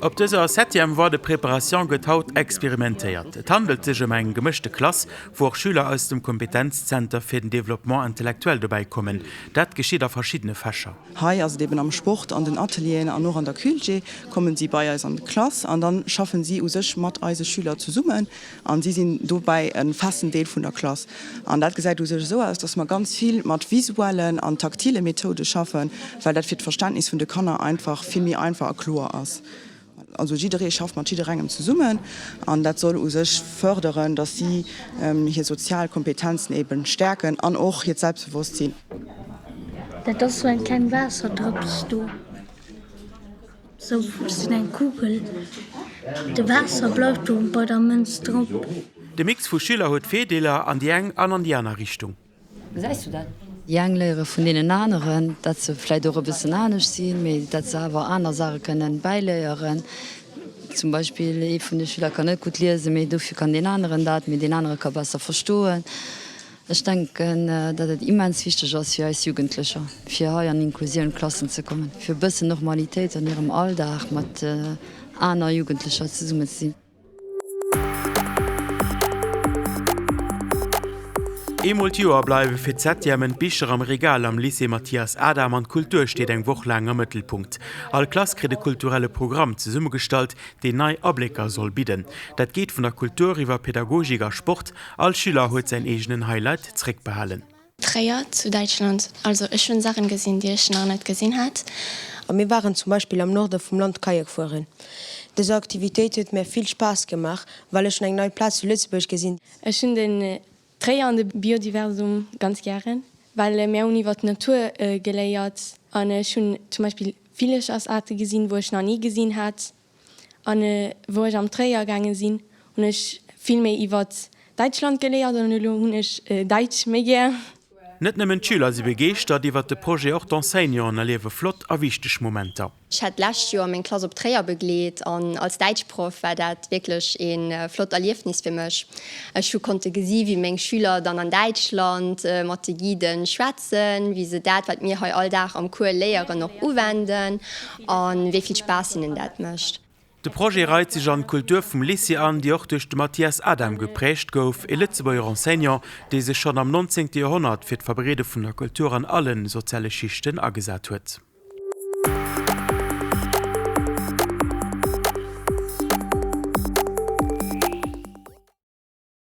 Op dëser Septième Voie de préparation gëtt haut experimentéiert. Et handelt sech ëm eng gemëschte Klass, wou och Schüler aus dem Kompetenzzenter fir den Développement intellectuel dobäi kommen. Dat geschitt a verschiddene Fächer. Hei ass et eben am Sport, an den Atelieren an och an der Culg kommen si bei eis an d'Klass an dann schaffen si u sech mat eise Schüler zesummen an si sinn dobäi e festen Deel vun der Klass. An dat gesäit u sech esou aus, dass mer ganz vill mat visuellen an taktile Methode schaffen, well dat fir d'Verständnis vun de Kanner einfach vill méi einfach a kloer ass. Also jidderee schafft mat jidderengem zesummen an dat soll u sech fërderen, datt si hir sozial Kompetenzen eben stäerken an och hiert Selbstbewosstsinn. Dat ass sou eng kleng Waasserdrëps do, sou sinn eng Kugel, de Waasser bleift do bei der Mënz drop. De Mix vu Schüler huet Virdeeler an déi eng an an déi aner Richtung. Gesäis du dat? Déi eng léiere vun deenen aneren, dat se vläit och e bëssen anescht sinn, mee dat se awer aner Saache kënnen bäiléieren. Zum Beispill ee vun de Schüler kann net gutt liesen, mee dofir kann deen aneren dat, mee deen anere ka besser verstoen. Ech denken, dat et immens wichteg ass fir eis Jugendlecher, fir hei an Inklusioun-Klassen ze kommen, fir e bëssen Normalitéit an hirem Alldag mat aner Jugendlecher zesummen ze sinn. Eemol d'Joer bleiwe fir d'Septièmen d'Bicher am Regal am Lycée Mathias Adam an d'Kultur steet eng Woch laang am Mëttelpunkt. All Klass kritt e kulturelle Programm zesummegestallt, deen nei Ablécker soll bidden. Dat geet vun der Kultur iwwer Pädagogik a Sport. All Schüler huet säin eegenen Highlight zréckbehalen. Tréier zu Däitschland. Also ech hunn Saachen gesinn déi ech nach net gesinn hat. A mir waren zum Beispill am Norde vum Land Kajak fueren. Dës Aktivitéit huet mär vill Spaass gemaach, well ech hunn eng nei Plaz zu Lëtzebuerg gesinn. Ech hunn den Tréier an de Biodiversum ganz gären, well mär hunn iwwer d'Natur geléiert an ech hunn zum Beispill Villechersaarte gesinn, wou ech nach ni gesinn hat. An wou ech am Tréier gaange sinn, hunn ech vill méi iwwert Däitschland geléiert an elo hunn ech Däitsch méi gär. Net nëmmen d'Schüler si begeeschtert iwwert de Projet, och d'Enseignanten erliewe flott a wichteg Momenter. Ech hat d'lescht Joer meng Klass op Tréier begleet an als Däitschproff war dat wierklech ee flott Erliefnis fir mech. Ech hu konnte gesi wéi meng Schüler dann an Däitschland mat de Guiden schwätzen, wéi se dat wat mir hei all Dag am Cours léieren och uwenden a wéi vill Spaass hinnen dat mécht. De Projet reit sech an d'Kultur vum Lycée an, déi och duerch de Mathias Adam geprägt gouf, e Lëtzebuerger Enseignant, dee sech schonn am 19. Joerhonnert fir d'Verbreede vun der Kultur an alle soziale Schichten agesat huet.